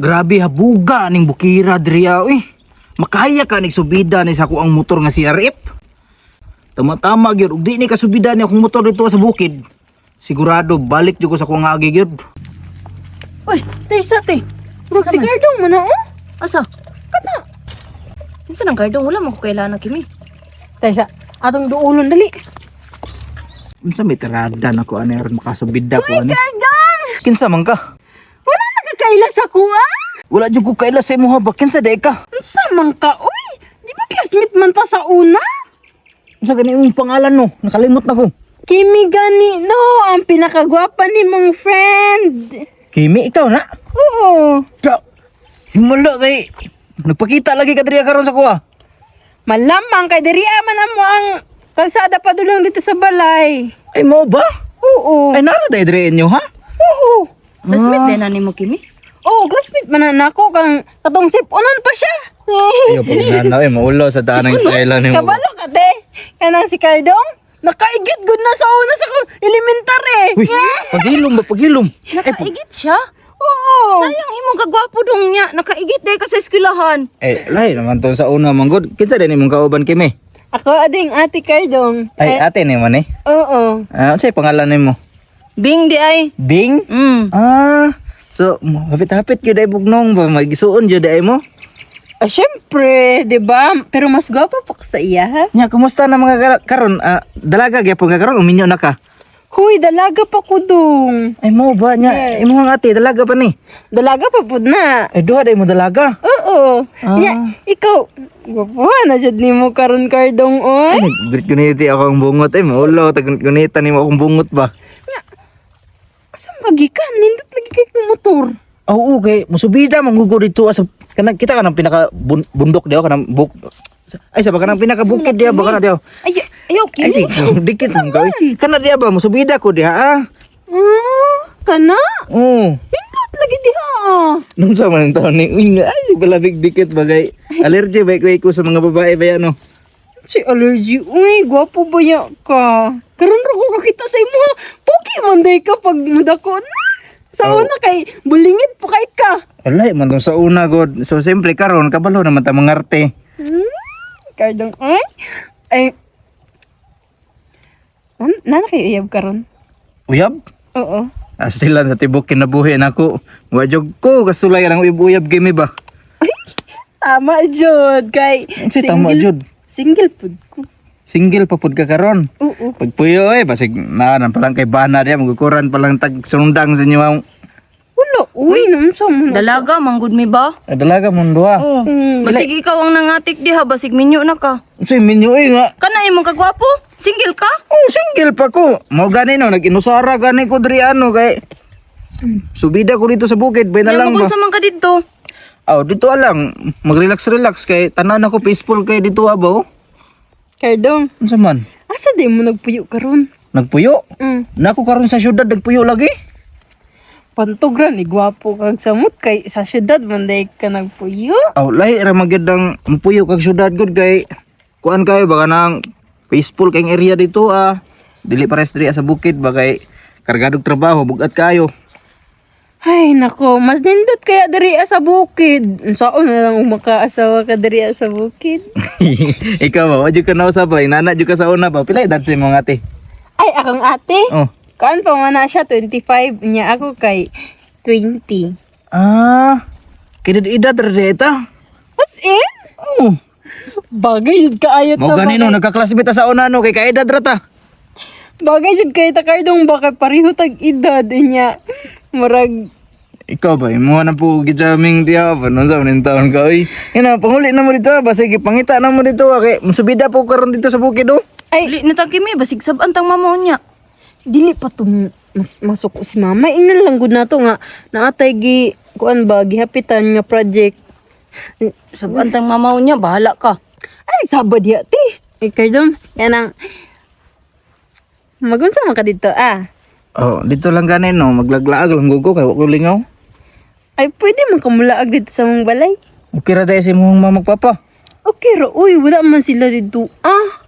Grabe habuga ning bukira diri ah, uy. Makaya ka nig subida ni sa ako ang motor nga CRF. Tama-tama gyud ug di ni kasubida ni akong motor dito sa bukid. Sigurado balik jud ko sa akong agi gyud. Uy, tay sa te. Murag si Gardong man na oh. Asa? Kana. Kinsa nang Gardong? Wala man ko kailangan kimi. Tay sa atong duulon dali. Unsa may tirada na ko ani aron makasubida ko ani? Gardong! Kinsa man ka? Wala na ka kaila sa kuha. Wala jud ko kaila sa imuha ba kinsa day ka? Unsa man ka oy? Di ba classmate man ta sa una? Unsa gani imong pangalan no? Nakalimot na ko. Kimi gani no, ang pinakagwapa ni mong friend. Kimi, ikaw na. Oo. Ka. Himala kay nagpakita lagi ka diri karon sa kuha. Malamang kay diri man amo ang kalsada padulong dito sa balay. Ay mo ba? Oo. Ay nara day diri inyo ha? Oo. Classmate din na nimo kimi. Oo, classmate man na nako kang katong sip-unan pa siya. Ayo pag nanaw eh maulo sa daan ng style nimo. Kabalo ka te. Kanang si Cardong, nakaigit gud na sa una sa kong elementary. Uy, paghilom ba paghilom? Nakaigit siya. Oo. Sayang imong kagwapo dong niya. Nakaigit day ka sa eskwelahan. Eh, lahi naman to sa una man gud. Kinsa din imong kauban Kimi? Ako ading ate Cardong. Ay, ate nimo ni. Oo. Ah, unsay pangalan nimo? Bing di ay. Bing? Ah, so hapit-hapit gyud ay bugnong ba magisuon gyud ay mo? Ah, syempre, 'di ba? Pero mas gwapo pa ka sa iya, ha? Nya, kumusta na mga karon? Ah, dalaga gyapon ka karon uminyo na ka. Huy, dalaga pa ko dong. Ay mo ba nya Yes. imong ate dalaga pa ni. Dalaga pa pud na. Ay duha day mo dalaga. Oo. Ah. Nya, ikaw, gwapo na jud nimo karon Cardong oy. Ay, great kuniti ako ang bungot ay maulo tag kunita nimo akong bungot ba. Asa man ka gikan? Nindot lagi kay kong motor. Oo, okay. Musubida manggugo dito sa kanang kita kanang pinaka bundok diyo kanang buk ay sa ba kanang pinaka bukid diya ba kana diyo. Ay, ayaw Ay kimi. sige, dikit man ko. Kana diya ba musubida ko diha ah. Ah, kana? Oo. Nindot lagi diha. ah. Nung sa man taon ni uy, ay balabig dikit bagay. Allergy ba ko sa mga babae ba ano? Si allergy, uy, gwapo ba ya ka? Karon ra ko kakita sa imo. Puki man day ka pag mudako na. Sa Oh. una kay bulingit pa kay ka. Alay man tong sa una god. So siyempre karon kabalo naman ta mangarte. Kardong, ay. Ay. Nana kayo uyab karon? Uyab? Oo. Asilan sa tibok kinabuhi nako. Wa jud ko kasulay ang uyab-uyab gimi ba. Tama jud kay Unsay tama, jud? Single pud ko. Single pa pud ka karon. Oo. Pagpuyo eh, basig na nang palang kay bana diya, magukuran palang tag sundang sa inyo ang Wala, uy, naunsa man. Dalaga manggud mi ba? Ah, dalaga mong duha. Oh. Basig ikaw ang nangatik diha, basig minyo na ka. Unsay minyo eh nga. Kana imong kagwapo? Single ka? Oh, single pa ko. Mao gani no, nag-inusara gani ko diri ano kay subida ko dito sa bukid, bay na Nya lang ba. magunsa man ka didto. Aw, dito alang, mag-relax-relax kay tanan ako peaceful kay dito abaw. Kardong, Unsa man? asa di mo nagpuyo karon? Nagpuyo. Nako karon sa syudad nagpuyo lagi. Pantog ra ni gwapo kag samot kay sa syudad man day ka nagpuyo. Aw, lahi ra magyud ang mupuyo kag syudad gud kay kuan kayo baka nang peaceful kay area dito ah. Dili pares diri sa bukid ba kay kargadog trabaho bugat kayo. Ay, nako, mas nindot kaya diri sa bukid. Unsaon na lang makaasawa ka diri sa bukid? Ikaw ba, wajud ka na usab ba? Inana jud ka sa una ba? Pila edad sa imong ate? Ay, akong ate. Oh. Kuan pa man na siya 25 niya ako kay 20. Ah. Kay edad ra di ita. As in? Oh. Bagay jud kaayo Mao ta. gani no nagkaklase ta sa una no kay kaedad ra ta. Bagay jud kay ta kardong baka pareho tag edad niya. Murag Ikaw ba, imo na po gijaming diya ba nun sa manin taon ka oy. Ina panguli na mo dito ah. Basig pangita na mo dito ah. Kay musubida po karon dito sa bukid oh. ay Dili na ta kimi, basig sab-an tang mama niya. Dili pa to mas masuko si mama. Ingnan lang gud nato nga naatay gi kuan ba gihapitan nga project. Sab-an tang mama niya, bahala ka. Ay saba diha te. Eh kardong yanang magunsa man ka dito ah. Oh, dito lang gani no, maglaglaag lang gugo kay wa ko lingaw. Ay pwede man kamulaag dito sa mong balay. Okay ra dahil sa imong mama magpapa. Okay ra uy wala man sila dito ah.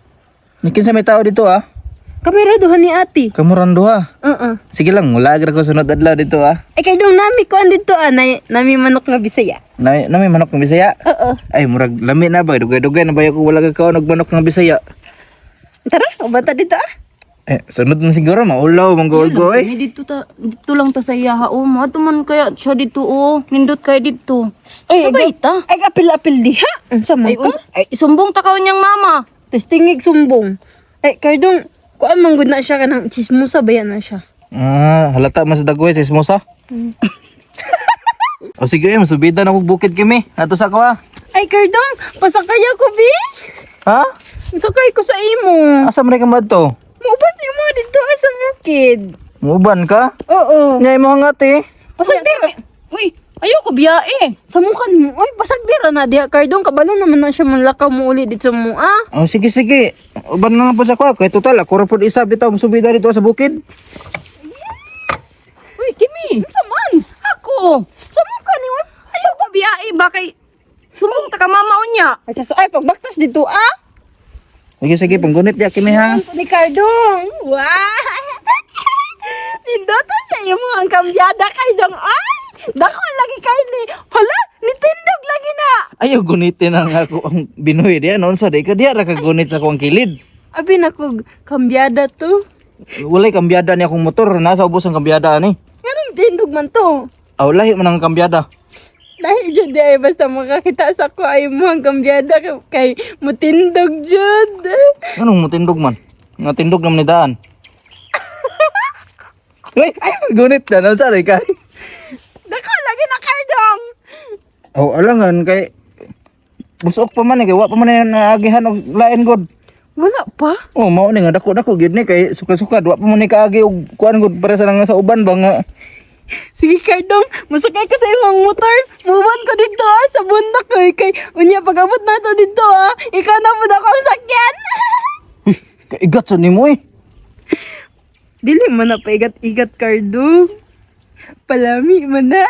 Nikin sa may tao dito ah. Kami ra duha ni ate. Kamuran duha. Oo. Sige lang, mula ko sunod adlaw dito ah. Ay kay dong nami kuan dito ah, nami manok nga Bisaya. Na may manok ng Bisaya. Oo. Ay, murag lami na ba? Dugay-dugay na ba ako wala ka kaon og manok ng Bisaya. Tara, uban ta dito ah. Eh, sunod na siguro maulaw manggol ko eh. Kami dito ta dito lang ta sa iya ha oh. Moadto man kaya siya dito oh. Nindot kay dito. Ay, Sabay ta. Ay, apil-apil diha. Unsa man Ay, ka? ay sumbong ta kaon niyang mama. Tas tingig sumbong. Ay, kardong, kuan man gud na siya kanang chismosa ba yan na siya? Ah, halata man sa dagway chismosa. O sige, eh, masubida na kog bukid kami. Ato sa ko ah. Ay, kardong, pasakay ako, bi. Ha? Sakay ko sa imo. Asa man ka madto? Muuban sa imo dito ah, sa bukid. Muuban ka? Oo. Nya imo ang ate. Pasag dira. Uy, ayoko biyae. Sa mukha mo. Uy, pasag dira na diha, kardong. Kabalo naman na siya manlakaw mo uli dito mo, ah. O sige sige. Uban na lang po sa ko. Kay total ako ra pod isa bitaw masubida dito sa bukid. Uy, Kimi. Unsa man? Ako. Sa mukha ni mo. Ayoko biyae ba kay sumbong ta ka mama unya. Ay, ay, pagbaktas dito, ah. Sige sige, panggunit ya kimi ha. Ang ni Cardong. Wow! Nindota sa imo ang kambyada Cardong. Ay! Dako lagi kay ni. Hala, nitindog lagi na. Ayaw gunitin ang ako ang binuhi diya noon sa di ka diya ra ka gunit sa akong kilid. Abi nako kambyada to. Walay kambyada ni akong motor, nasa ubos ang kambyada ani. Nganong tindog man to? Aw lahi man ang kambyada. Lahi jud di ay basta makakita sa ko ay mo ang kambyada kay mutindog jud. Anong mutindog man? Nga tindog naman ni daan. Uy, ay gunit na noon sa di ka. Dako lagi na Cardong. Aw alangan kay busok pa man eh, kay wa pa man eh naagihan og lain god. Wala pa. Oh, mao ni nga dako-dako gyud ni kay suka-suka wa pa man ni kaagi og kuan god para sa nga sa uban ba nga. Sige Cardong, masakay ka sa imong motor. Muban ko dito ah, sa bundok kay kay unya pag-abot nato dito ah. Ikaw na pud ako ang sakyan. Kaigat sa nimo eh. Dili man na paigat-igat, Cardo. Palami man na.